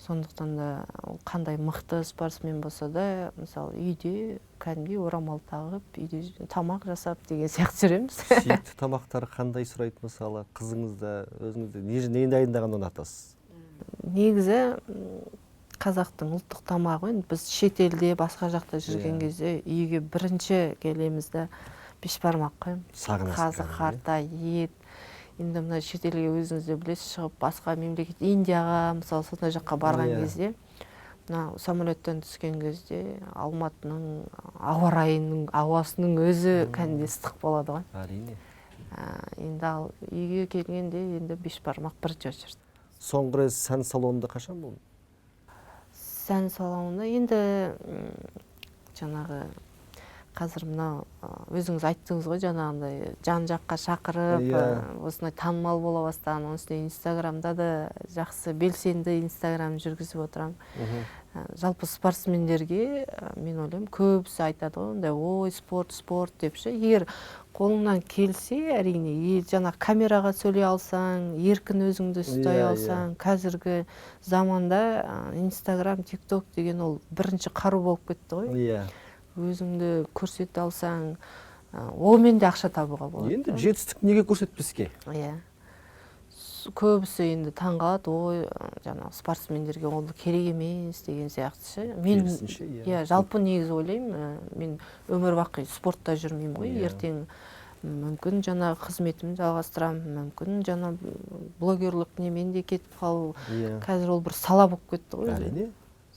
Сондықтан да ол қандай мықты спортсмен болса да, мысалы, үйде кәдімгідей орамал тағып, үйде тамақ жасап деген сияқты жүреміз. Сүйікті тамақтары қандай сұрайды, мысалы, қызыңыз да, өзіңіз де не дайындағанды ұнатасыз? Негізі, қазақтың ұлттық тамағы, енді біз шетелде, басқа жақта жүрген кезде үйге бірінші келеміз да, бешбармақ қой. Сағынасың Қазы, кәдімгідей. қарта, ет. Енді мына шетелге, өзіңіз де білесіз, шығып, басқа мемлекет, Индияға, мысалы, сондай жаққа барған кезде, мына самолеттен түскен кезде Алматының ауа райының, ауасының өзі кәдімгідей ыстық болады ғой. Енді ал үйге келгенде енді бешбармақ бірінші очередь. Соңғы рет сән салонында қашан болдың? Сән салонында енді жаңағы қазір мынау, өзіңіз айттыңыз ғой, жаңағындай жан жаққа шақырып, осындай танымал бола бастаған, оның үстіне Инстаграмда да жақсы белсенді Инстаграм жүргізіп отырамын. Жалпы спортсмендерге, мен ойлаймын, көбісі айтады ғой ондай: «Ой, спорт, спорт», – деп ше. Егер қолыңнан келсе, әрине, жаңағы камераға сөйлей алсаң, еркін өзіңді ұстай Иә, иә. алсаң, қазіргі заманда Инстаграм, Тик Ток деген ол бірінші қару болып кетті ғой. Өзіңді көрсете алсаң, онымен де ақша табуға болады Енді да. жетістік неге көрсетпеске? Иә. Көбісі енді таңғалады: «Ой, жаңағы спортсмендерге ол керек емес», – деген сияқты ше. Мен Керісінше, иә. Иә, жалпы негізі ойлаймын, мен өмір бақи спортта жүрмеймін ғой. Иә. Ертең мүмкін жаңағы қызметімді жалғастырамын, мүмкін жаңа блогерлік немен де кетіп қалу. Қазір ол бір сала болып кетті ғой өзі.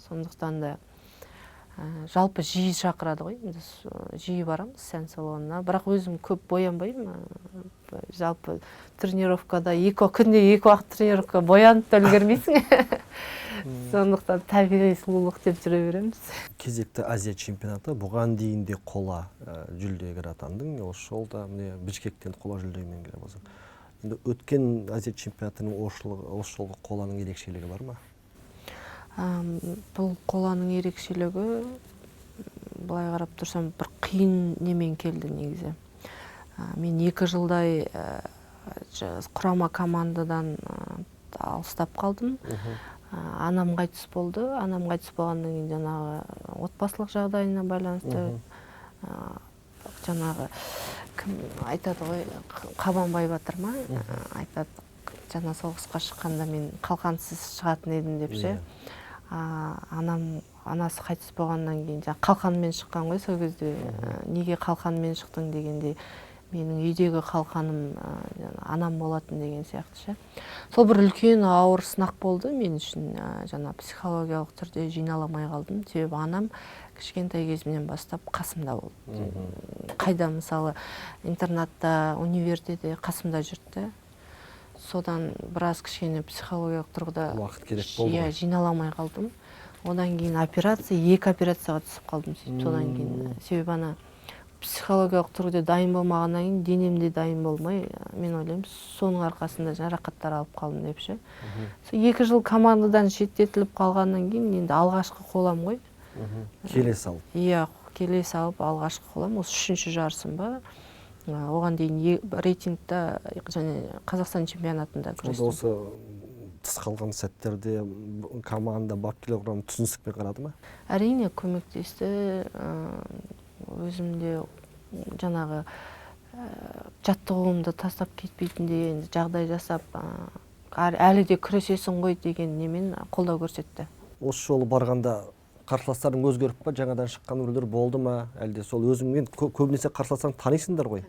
Сондықтан да жалпы жиі шақырады ғой енді, жиі барамыз сән салонына, бірақ өзім көп боянбаймын. Жалпы тренировкада екі күнде екі уақыт тренировка, боянып та үлгермейсің, сондықтан табиғи сұлулық деп жүре береміз. Кезекті Азия чемпионаты, бұған дейін де қола жүлдегер атандың, осы жолы да міне Бішкектен қола жүлдемен келе болсаң. Енді өткен Азия чемпионатының осы жолғы қоланың ерекшелігі бар ма? Бұл қоланың ерекшелігі, былай қарап тұрсам, бір қиын немен келді негізі. Мен 2 жылдай құрама командадан алыстап қалдым. Анам қайтыс болды. Анам қайтыс болғаннан кейін жаңағы отбасылық жағдайына байланысты, жаңағы кім айтады ғой, Қабанбай батыр ма, айтады, жаңа соғысқа шыққанда мен қалқансыз шығатын едім деп ше. Анам, анасы қайтыс болғаннан кейін жаңа қалқанмен шыққан ғой сол кезде. Неге қалқанмен шықтың дегенде, менің үйдегі қалқаным жаңа анам болатын деген сияқты ше. Сол бір үлкен ауыр сынақ болды мен үшін, жаңа психологиялық түрде жинала алмай қалдым, себебі анам Кішкентай кезімнен бастап қасымда болды. Қайда, мысалы, интернатта, универде де қасымда жүрді. Содан біраз кішкене психологиялық тұрғыда уақыт керек болды иә ғой. Жинала алмай қалдым. Одан кейін операция, екі операцияға түсіп қалдым сөйтіп. Содан кейін, себебі ана психологиялық түрде дайын болмағаннан кейін денем де дайын болмай, мен ойлаймын, соның арқасында жарақаттар алып қалдым деп ше. Сол 2 жыл командадан шеттетіліп қалғаннан кейін енді алғашқы қолам ғой. Келе салып. Иә, келе салып алғашқы қолам осы үшінші жарысым ба. Оған дейін рейтингта және Қазақстан чемпионатында Онда күрестім. осы тыс қалған сәттерде команда, бапкерлер құрамы түсіністікпен қарады ма? Әрине, көмектесті. Өзім де жаңағы жаттығуымды тастап кетпейтіндей енді жағдай жасап, әлі де күресесің ғой деген немен қолдау көрсетті. Осы жолы барғанда қарсыластарың өзгеріп па, жаңадан шыққан біреулер болды ма, әлде сол өзіңмен көбінесе қарсыластарыңды танисыңдар ғой,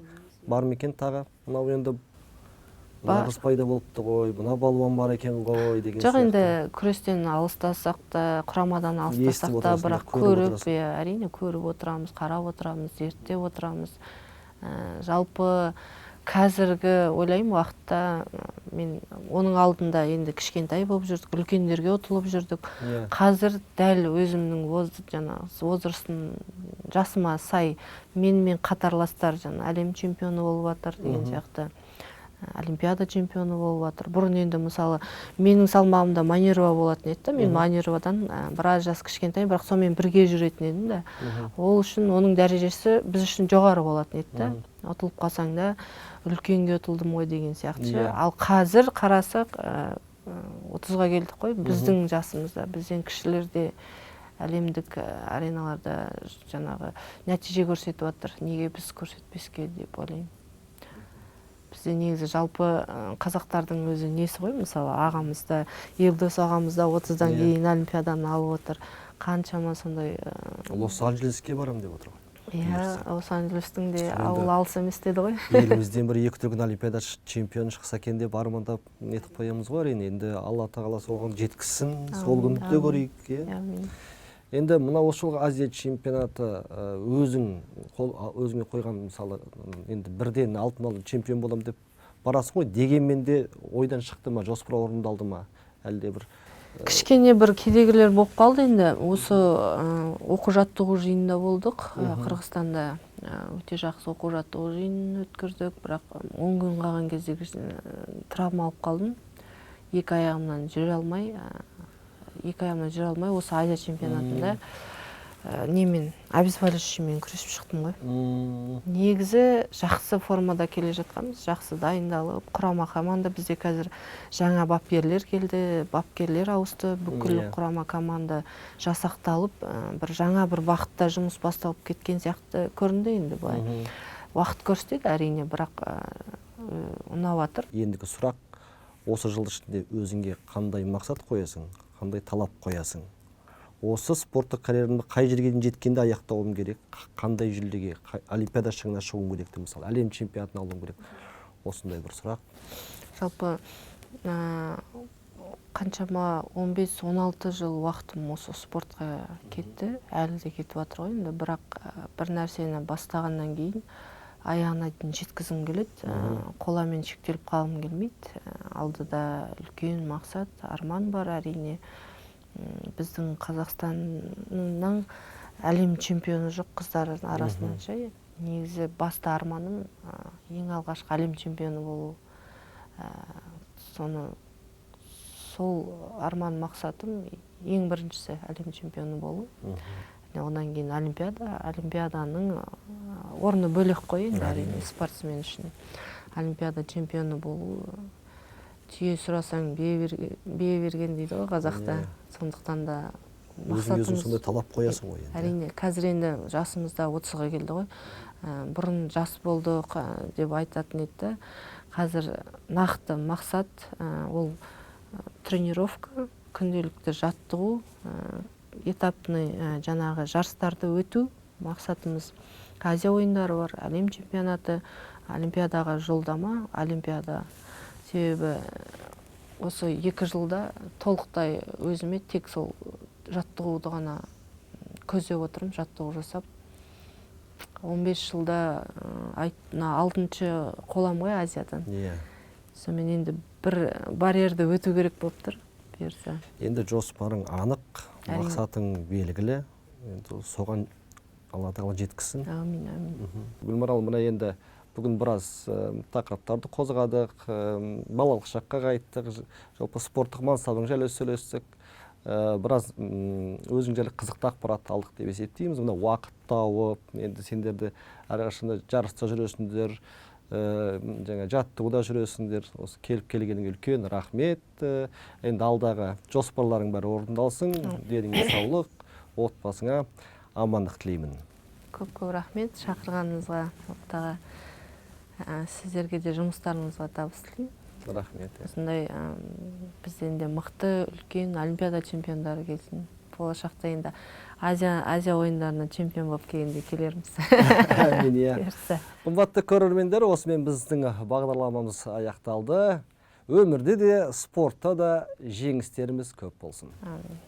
бар ма екен тағы, мынау енді мына Бар. қыз пайда болыпты ғой, мына балуан бар екен ғой деген Жоқ, сияқты. енді күрестен алыстасақ та, құрамадан алыстасақ Естіп та, отырасыңдар, бірақ көріп көріп отырасың. Иә, әрине, көріп отырамыз, қарап отырамыз, зерттеп отырамыз. Жалпы қазіргі ойлаймын уақытта, мен оның алдында енді кішкентай болып жүрдік, үлкендерге ұтылып жүрдік. Қазір дәл өзімнің жаңағы возрастым, жасыма сай менімен қатарластар жаңа әлем чемпионы болып жатыр деген сияқты, олимпиада чемпионы болып жатыр. Бұрын енді, мысалы, менің салмағымда Манирова болатын еді да, мен Манировадан біраз жас кішкентай, бірақ сонымен бірге жүретін едім да. Ол үшін оның дәрежесі біз үшін жоғары болатын еді да. Ұтылып қалсаң да, үлкенге ұтылдым ғой деген сияқты ше. Ал қазір қарасақ, 30-ға келдік қой, біздің жасымызда бізден кішілер де әлемдік ареналарда жаңағы нәтиже көрсетіп жатыр. Неге біз көрсетпеске деп ойлаймын. Бізде негізі жалпы қазақтардың өзі несі ғой, мысалы, ағамыз да, Елдос ағамыз да 30-дан кейін олимпиаданы алып отыр. Қаншама сондай Лос Анджелеске барамын деп отыр ғой. Иә, Бұйырса. Лос Анджелестің де Енді ауылы алыс емес деді ғой. елімізден бір екі дүркін олимпиада чемпионы шықса екен деп армандап нетіп қоямыз ғой, әрине. Енді Алла тағала соған жеткізсін, сол Әумин, күнді де әумин. көрейік, иә. Әумин. Енді мына осы жолғы Азия чемпионаты, өзің өзіңе қойған, мысалы, енді бірден алтын алып чемпион боламын деп барасың ғой, дегенмен де ойдан шықты ма, жоспар орындалды ма, әлде бір Кішкене бір кедергілер болып қалды енді. Осы оқу жаттығу жиынында болдық Қырғызстанда. Өте жақсы оқу жаттығу жиынын өткіздік, бірақ 10 күн қалған кезде травма алып қалдым. Екі аяғымнан жүре алмай, екі аяғымнан жүре алмай, осы Азия чемпионатында немен, обезболивающиймен күресіп шықтым ғой. Негізі жақсы формада келе жатқанбыз, жақсы дайындалып, құрама команда бізде қазір жаңа бапкерлер келді, бапкерлер ауысты, бүкіл құрама команда жасақталып, бір жаңа бір бағытта жұмыс басталып кеткен сияқты көрінді енді былай. Уақыт көрсетеді, әрине, бірақ ұнап жатыр. Ендігі сұрақ: осы жыл ішінде өзіңе қандай мақсат қоясың, қандай талап қоясың? Осы спорттық карьерамды қай жерге дейін жеткенде аяқтауым керек, қандай жүлдеге, олимпиада шыңына шығуым керек деп, мысалы, әлем чемпионатын алуым керек, осындай бір сұрақ. Жалпы қаншама 15-16 жыл уақытым осы спортқа кетті, әлі де кетіп жатыр ғой енді, бірақ бір нәрсені бастағаннан кейін аяғына дейін жеткізгім келеді. Қоламен шектеліп қалғым келмейді. Алдыда үлкен мақсат, арман бар, әрине. Біздің Қазақстанның әлем чемпионы жоқ қыздар арасынан ше. Негізі басты арманым ең алғашқы әлем чемпионы болу. Соны сол арман мақсатым ең біріншісі әлем чемпионы болу. Одан кейін олимпиада, олимпиаданың орны бөлек қой енді, әрине, спортсмен үшін. Олимпиада чемпионы болу, түйе сұрасаң бие берген дейді ғой қазақта. Сондықтан да Өзіңе өзің мақсатымыз сондай талап қоясың ғой енді. Әрине, қазір енді жасымыз да 30-ға келді ғой. Бұрын жас болдық деп айтатын еді да. Қазір нақты мақсат ол тренировка, күнделікті жаттығу, этапный жаңағы жарыстарды өту мақсатымыз. Азия ойындары бар, әлем чемпионаты, олимпиадаға жолдама, олимпиада. Себебі осы 2 жылда толықтай өзіме тек сол жаттығуды ғана Көздеп отырмын, жаттығу жасап. 15 жылда мына алтыншы қолам ғой Азиядан. Сонымен енді бір барьерді өту керек болып тұр, бұйырса. Енді жоспарың анық, Әрине. мақсатың белгілі. Енді соған Алла Тағала жеткізсін. Әумин, әумин. Гүлмарал, мына енді бүгін біраз тақырыптарды қозғадық, балалық шаққа қайттық, жалпы спорттық мансабың жайлы сөйлестік. Біраз өзің жайлы қызықты ақпарат алдық деп есептейміз. Мына уақыт тауып, енді сендерді әрқашанда жарыста жүресіңдер, жаңа жаттығуда жүресіңдер. Осы келіп келгеніңе үлкен рахмет. Енді алдағы жоспарларың бәрі орындалсын, деніңе саулық, отбасыңа амандық тілеймін. Көп көп рахмет шақырғаныңызға, ортаға. Сіздерге де жұмыстарыңызға табыс тілеймін. Рахмет. Осындай бізден де мықты үлкен олимпиада чемпиондары келсін. Болашақта енді Азия ойындарына чемпион болып келгенде келерміз. Әмин, иә. Бұйырса. Қымбатты көрермендер, осымен біздің бағдарламамыз аяқталды. Өмірде де, спортта да жеңістеріміз көп болсын. Әмин.